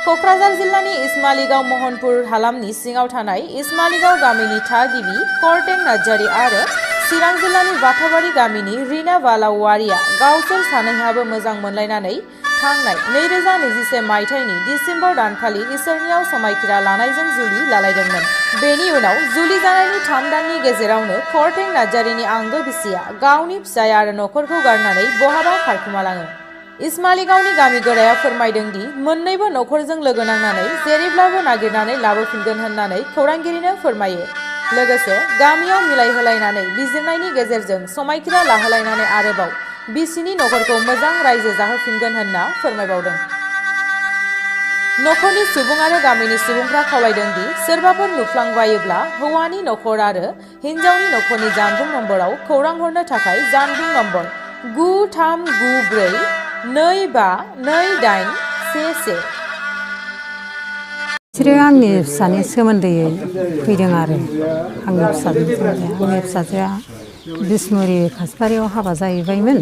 क'क्राझार जिल्लानि इस्मालिगाव महनपुर हालामनि सिङाव थानाय इस्मालिगाव गामिनि थागिबि करटें नार्जारी आरो चिरां जिल्लानि बाथाबारि गामिनि रीना बाला औवारिया गावसोर सानैहाबो मोजां मोनलायनानै थांनाय 2021 मायथाइनि डिसेम्बर दानखालि इसोरनियाव समायखिरा लानायजों जुलि लालायदोंमोन। बेनि उनाव जुलि जानायनि 3 दाननि गेजेरावनो करटें नार्जारीनि आंगो बिसिया गावनि फिसाय आरो नखरखौ गारनानै बहाबा खारखोमालाङो। इस्मालिगावनि गामिगोराया फोरमायदों दि मोन्नैबो नखरजों लोगो नांनानै जेरैब्लाबो नागिरनानै लाबोफिनगोन होननानै खौरांगिरिनो फोरमायो। लोगोसे गामियाव मिलायहोलायनानै बिजिरनायनि गेजेरजों समायखिरा लाहोलायनानै आरोबाव बिसिनि नखरखौ मोजां रायजो जाहोफिनगोन होनना फोरमायबावदों। नखरनि सुबुं आरो गामिनि सुबुंफ्रा खावलायदों दि सोरबाफोर नुफ्लांबायोब्ला हौवानि नखर आरो हिन्जावनि नखरनि जानबुं नम्बराव खौरां हरनो थाखाय जानबुं नम्बर 9394252811 बिसोरो आंनि फिसानि सोमोन्दै फैदों आरो आंनि फिसाजोआ बिसमुरि कासबारियाव हाबा जाहैबायमोन।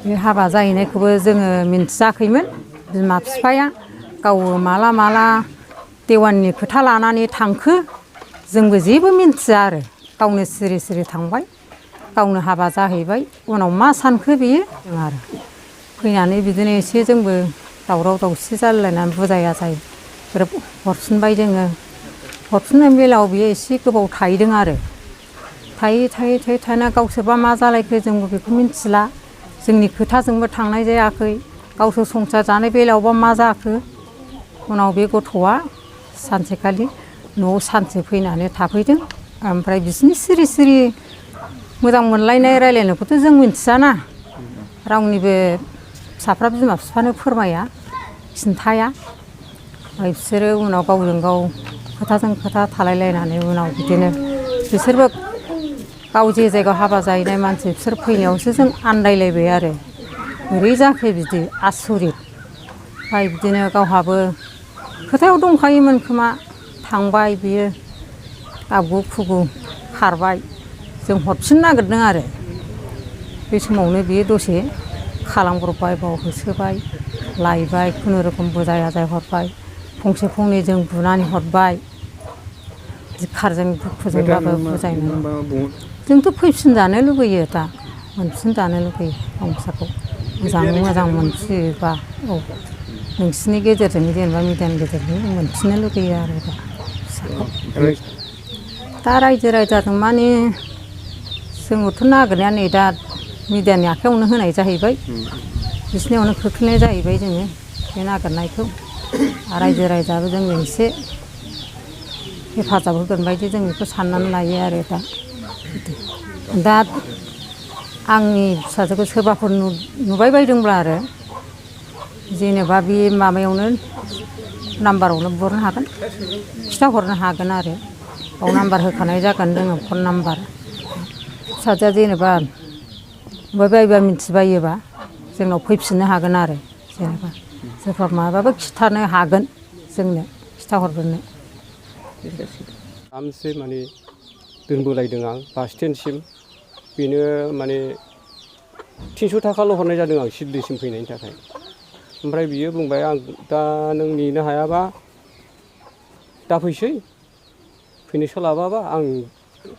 बे हाबा जाहैनायखौबो जोङो मिन्थियाखैमोन। बिमा बिफाया गाव माला देवाननि खोथा लानानै थांखो जोंबो जेबो मिन्थिया आरो गावनो सिरि सिरि थांबाय, गावनो हाबा जाहैबाय। उनाव मा सानखो बेयो आरो फैनानै बिदिनो एसे जोंबो दावराव दावसि जालायनानै बुजाया जायो ग्रोब हरफिनबाय जोङो। हरफिननायनि बेलायाव बियो एसे गोबाव थाहैदों आरो थायै गावसोरबा मा जालायखो जोंबो बेखौ मिन्थिला। जोंनि खोथाजोंबो थांनाय जायाखै। गावसोर संसार जानाय बेलायावबा मा जाखो। उनाव बे गथ'आ सानसेखालि न'आव सानसे फैनानै थाफैदों। ओमफ्राय बिसिनि सिरि सिरि मोजां मोनलायनाय रायलायनायखौथ' जों मिन्थियाना, रावनिबो फिसाफ्रा बिमा बिफानो फोरमाया, खिन्थाया। ओमफ्राय बिसोरो उनाव गावजों गाव खोथाजों खोथा थालायलायनानै उनाव बिदिनो बिसोरबो गाव जे जायगायाव हाबा जाहैनाय मानसि बिसोर फैनायावसो जों आन्दायलायबाय आरो बोरै जाखो बिदि आसरित। ओमफ्राय बिदिनो गावहाबो खोथायाव दंखायोमोन खोमा, थांबाय बियो गाबगु खुगु खारबाय। जों हरफिननो नागिरदों आरो बे समावनो बियो दसे खालामब्रबबाय, बाव होसोबाय, लायबाय, खुनुरुखुम बुजाय आजाय हरबाय। फंसे फंनै जों बुनानै हरबाय, धिक्कारजों दुखुजोंबाबो बुजायनानै। जोंथ' फैफिनजानो लुबैयो, दा मोनफिनजानो लुबैयो गावनि फिसाखौ मोजां मोनफिनोबा। औ, नोंसिनि गेजेरजों जेनेबा मिडियानि गेजेरजों मोनफिननो लुबैयो आरो दा फिसाखौ। दा रायजो राजाजों माने जोंबोथ' नागिरनाया नै दा मिडियानि आखायावनो होनाय जाहैबाय, बिसिनियावनो खोख्लैनाय जाहैबाय जोङो बे नागिरनायखौ। रायजो राजायाबो जोंनो एसे हेफाजाब होगोन बायदि जों बेखौ साननानै लायो आरो दा आंनि फिसाजोखौ सोरबाफोर नुबाय बायदोंब्ला आरो जेनेबा बे माबायावनो नाम्बारावनो बुहरनो हागोन, खिथाहरनो हागोन आरो बाव नाम्बार होखानाय जागोन जोङो, फन नाम्बार। फिसाजोआ जेनेबा नुबायबायोबा मिन्थिबायोबा जोंनाव फैफिननो हागोन आरो जेनेबा सोरबा माबाबो खिथानो हागोन जोंनो, खिथाहरग्रोनो। आरामसे माने दोनबोलायदों आं बास स्टेन्डसिम। बेनो माने 300 थाखाल' हरनाय जादों आं सिडलिसिम फैनायनि थाखाय। ओमफ्राय बियो बुंबाय, आं दा नों नेनो हायाबा दा फैसै, फैनो सोलाबाबा आं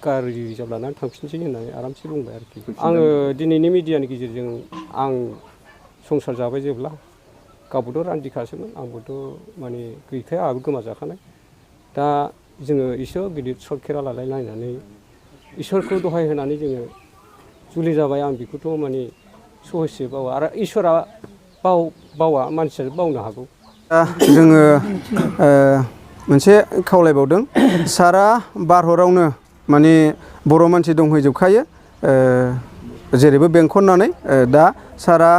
गारि रिजार्भ लानानै थांफिनसै होननानै आरामसे बुंबाय आरोखि। आङो दिनैनि मिडियानि गेजेरजों आं संसार जाबाय जेब्ला, गावबोथ' रान्दिखासोमोन, आंबोथ' माने गैखाया, आंहाबो गोमाजाखानाय। दा जोङो इसोर गिदिर सदखेरा लालायलायनानै इसोरखौ दहाय होनानै जोङो जुलि जाबाय। आं बेखौथ' माने सहजै बावा, आरो इसोरा बावा, मानसियासो बावनो हागौ। दा जोङो मोनसे खावलायबावदों, सारा भारतावनो माने बर' मानसि दंहैजोबखायो जेरैबो बेंखननानै। दा सारा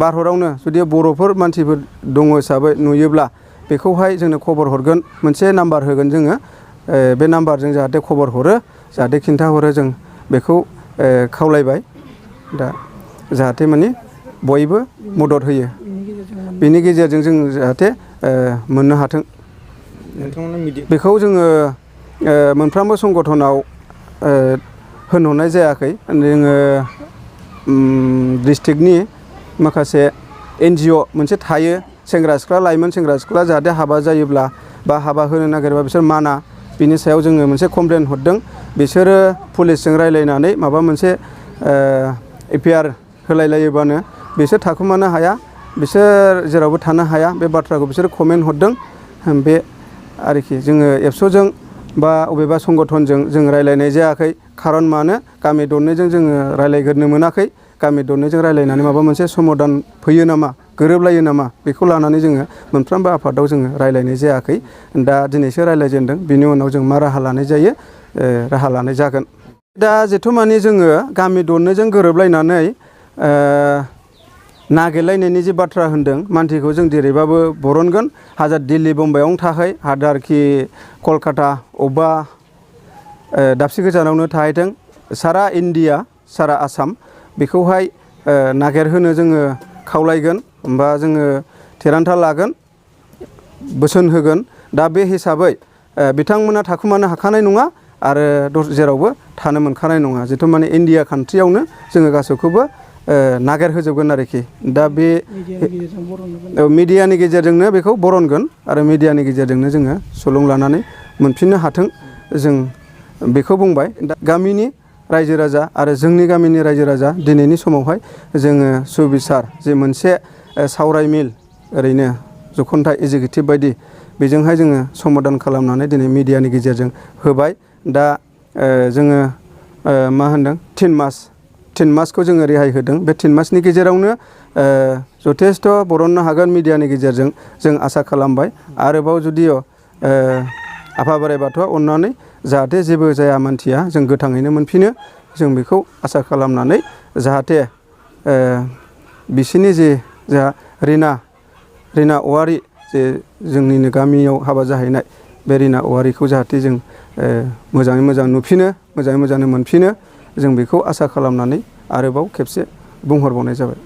भारतावनो जुदि बर'फोर मानसिफोर दङ हिसाबै नुयोब्ला बेखौहाय जोंनो खबर हरगोन, मोनसे नाम्बार होगोन जोङो। बे नाम्बारजों जाहाथे खबर हरो, जाहाथे खिन्थाहरो, जों बेखौ खावलायबाय। दा जाहाथे माने बयबो मदद होयो, बेनि गेजेरजों जों जाहाथे मोननो हाथों। बेखौ जोङो मोनफ्रोमबो संगठनाव होनहरनाय जायाखै। जोङो डिस्ट्रिक्टनि माखासे NGO मोनसे थायो, सेंग्रा सिख्ला लाइमोन सेंग्रा सिख्ला जाहाथे हाबा जायोब्ला बा हाबा होनो नागिरबा बिसोर माना बिनि सायाव जोङो मोनसे कमप्लेन हरदों। बिसोरो पुलिसजों रायज्लायनानै माबा मोनसे एफआइआर होलायलायोबानो बिसोर थाखुमानो हाया, बिसोर जेरावबो थानो हाया, बे बाथ्राखौ बिसोर कमेन्ट हरदों। बे आरोखि जोङो एबसुजों बा अबेबा संगठनजों जों रायज्लायनाय जायाखै। खारन मानो गामि दरनैजों जोङो रायज्लायग्रोनो मोनाखै। गामि दरनैजों रायज्लायनानै माबा मोनसे समाधान फैयो नामा, गोरोबलायो नामा, बेखौ लानानै जोङो मोनफ्रोमबो आफादाव जोङो रायज्लायनाय जायाखै। दा दिनैसो रायज्लायजेनदों, बिनि उनाव जों मा राहा लानाय जायो, राहा लानाय जागोन। दा जेथुमानि जोङो गामि दरनैजों गोरोबलायनानै नागिरलायनायनि जे बाथ्रा होनदों, मानसिखौ जों जेरैबाबो बरनगोन। हाजार दिल्ली बम्बाइआवनो थाहै, हाजारखि कलकाता अबेबा दाबसे गोजानावनो थाहैथों, सारा इण्डिया सारा आसाम बेखौहाय नागिरहोनो जोङो खावलायगोन बा जोङो थिरांथा लागोन, बोसोन होगोन। दा बे हिसाबै बिथांमोना थाखुमानो हाखानाय नङा आरो जेरावबो थानो मोनखानाय नङा। जिथु माने इण्डिया कान्ट्रियावनो जोङो गासैखौबो नागिरहोजोबगोन आरोखि। दा बे मिडियानि गेजेरजोंनो बेखौ बरनगोन आरो मिडियानि गेजेरजोंनो जोङो सुलुं लानानै मोनफिननो हाथों, जों बेखौ बुंबाय। दा गामिनि रायजो राजा आरो जोंनि गामिनि रायजो राजा दिनैनि समावहाय जोङो सुबिसार जे मोनसे सावराय मेल ओरैनो जख'न्थाय एजिकिउटिभ बायदि बेजोंहाय जोङो समाधान खालामनानै दिनै मिडियानि गेजेरजों होबाय। दा जोङो मा होनदों 3 मासखौ जोङो रेहाय होदों। बे 3 मासनि गेजेरावनो जथेस्थ' बरननो हागोन मिडियानि गेजेरजों जों आसा खालामबाय। आरोबाव जुदिअ आफा बोराइ बाथौआ अननानै जाहाथे जेबो जाया मानसिया जों गोथाङैनो मोनफिनो, जों बेखौ आसा खालामनानै जाहाथे बिसोरनि जे जोंहा रिना औवारि जे जोंनिनो गामियाव हाबा जाहैनाय, बे रिना औवारिखौ जाहाथे जों मोजाङै मोजां नुफिनो, मोजाङै मोजां मोनफिनो, जों बेखौ आसा खालामनानै आरोबाव खेबसे बुंहरबावनाय जाबाय।